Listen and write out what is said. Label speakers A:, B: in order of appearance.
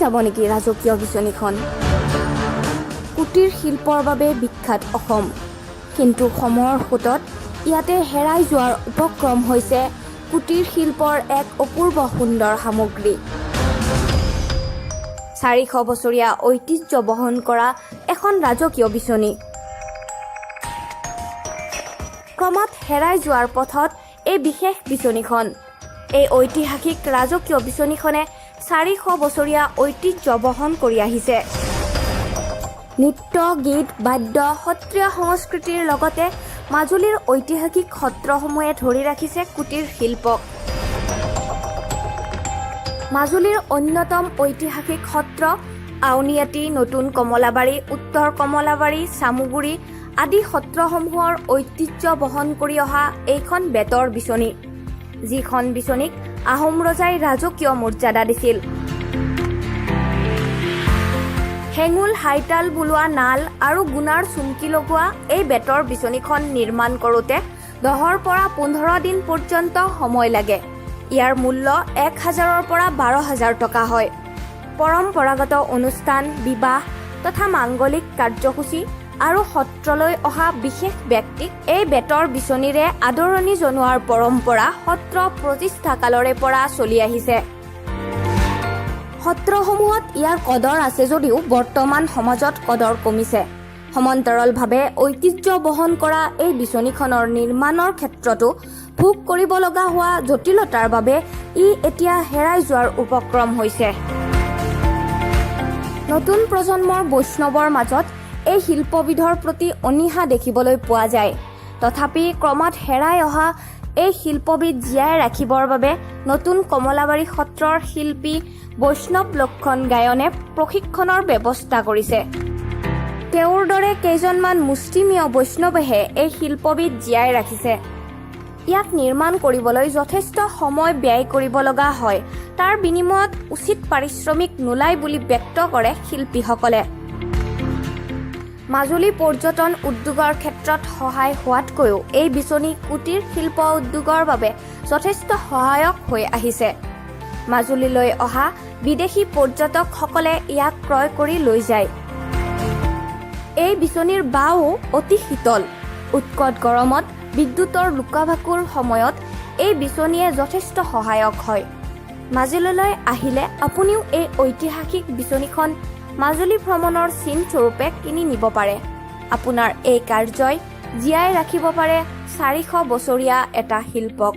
A: যাব নেকি ৰাজকীয় বিচনীখন? কুটীৰ শিল্পৰ বাবে বিখ্যাত অসম। কিন্তু সময়ৰ সোঁতত ইয়াতে হেৰাই যোৱাৰ উপক্ৰম হৈছে কুটীৰ শিল্পৰ এক অপূৰ্ব সুন্দৰ সামগ্ৰী। 400 বছৰীয়া ঐতিহ্য বহন কৰা এখন ৰাজকীয় বিচনী ক্ৰমাৎ হেৰাই যোৱাৰ পথত এই বিশেষ বিচনীখন। এই ঐতিহাসিক ৰাজকীয় বিচনীখনে 400 বছৰীয়া ঐতিহ্য বহন কৰি আহিছে। নৃত্য, গীত, বাদ্য, সত্ৰীয়া সংস্কৃতিৰ লগতে মাজুলীৰ ঐতিহাসিক সত্ৰসমূহে ধৰি ৰাখিছে কুটীৰ শিল্পক। মাজুলীৰ অন্যতম ঐতিহাসিক সত্ৰ আউনীআটী, নতুন কমলাবাৰী, উত্তৰ কমলাবাৰী, চামগুৰি আদি সত্ৰসমূহৰ ঐতিহ্য বহন কৰি অহা এইখন বেতৰ বিচনী, যিখন বিচনীক আহোম ৰজাই ৰাজকীয় মৰ্যাদা দিছিল। হেঙুল হাইতাল বোলোৱা নাল আৰু গুণাৰ চুমকি লগোৱা এই বেতৰ বিচনীখন নিৰ্মাণ কৰোঁতে 10ৰ পৰা 15 দিন পৰ্যন্ত সময় লাগে। ইয়াৰ মূল্য 1000ৰ পৰা 12,000 টকা হয়। পৰম্পৰাগত অনুষ্ঠান, বিবাহ তথা মাংগলিক কাৰ্যসূচী আৰু সত্ৰলৈ অহা বিশেষ ব্যক্তিক এই বেতৰ বিচনীৰে আদৰণি জনোৱাৰ পৰম্পৰা সত্ৰ প্ৰতিষ্ঠাকালৰে পৰা চলি আহিছে। সত্ৰসমূহত ইয়াৰ কদৰ আছে যদিও বৰ্তমান সমাজত কদৰ কমিছে। সমান্তৰালভাৱে ঐতিহ্য বহন কৰা এই বিচনীখনৰ নিৰ্মাণৰ ক্ষেত্ৰতো ভোগ কৰিব লগা হোৱা জটিলতাৰ বাবে ই এতিয়া হেৰাই যোৱাৰ উপক্ৰম হৈছে। নতুন প্ৰজন্মৰ বৈষ্ণৱৰ মাজত এই শিল্পবিধৰ প্ৰতি অনীহা দেখিবলৈ পোৱা যায়। তথাপি ক্ৰমাৎ হেৰাই অহা এই শিল্পবিধ জীয়াই ৰাখিবৰ বাবে নতুন কমলাবাৰী সত্ৰৰ শিল্পী বৈষ্ণৱ লক্ষণ গায়নে প্ৰশিক্ষণৰ ব্যৱস্থা কৰিছে। তেওঁৰ দৰে কেইজনমান মুষ্টিমেয় বৈষ্ণৱেহে এই শিল্পবিধ জীয়াই ৰাখিছে। ইয়াক নিৰ্মাণ কৰিবলৈ যথেষ্ট সময় ব্যয় কৰিব লগা হয়, তাৰ বিনিময়ত উচিত পাৰিশ্ৰমিক নোলায় বুলি ব্যক্ত কৰে শিল্পীসকলে। মাজুলী পৰ্যটন উদ্যোগৰ ক্ষেত্ৰত সহায় হোৱাতকৈও এই বিচনী কুটীৰ শিল্প উদ্যোগৰ বাবে যথেষ্ট সহায়ক হৈ আহিছে। মাজুলীলৈ অহা বিদেশী পৰ্যটকসকলে ইয়াক ক্ৰয় কৰি লৈ যায়। এই বিচনীৰ বাঁহো অতি শীতল। উৎকট গৰমত বিদ্যুতৰ লুকাভাকুৰ সময়ত এই বিচনীয়ে যথেষ্ট সহায়ক হয়। মাজুলীলৈ আহিলে আপুনিও এই ঐতিহাসিক বিচনীখন মাজুলী ভ্ৰমণৰ চিনস্বৰূপে কিনি নিব পাৰে। আপোনাৰ এই কাৰ্যই জীয়াই ৰাখিব পাৰে 400 বছৰীয়া এটা শিল্পক।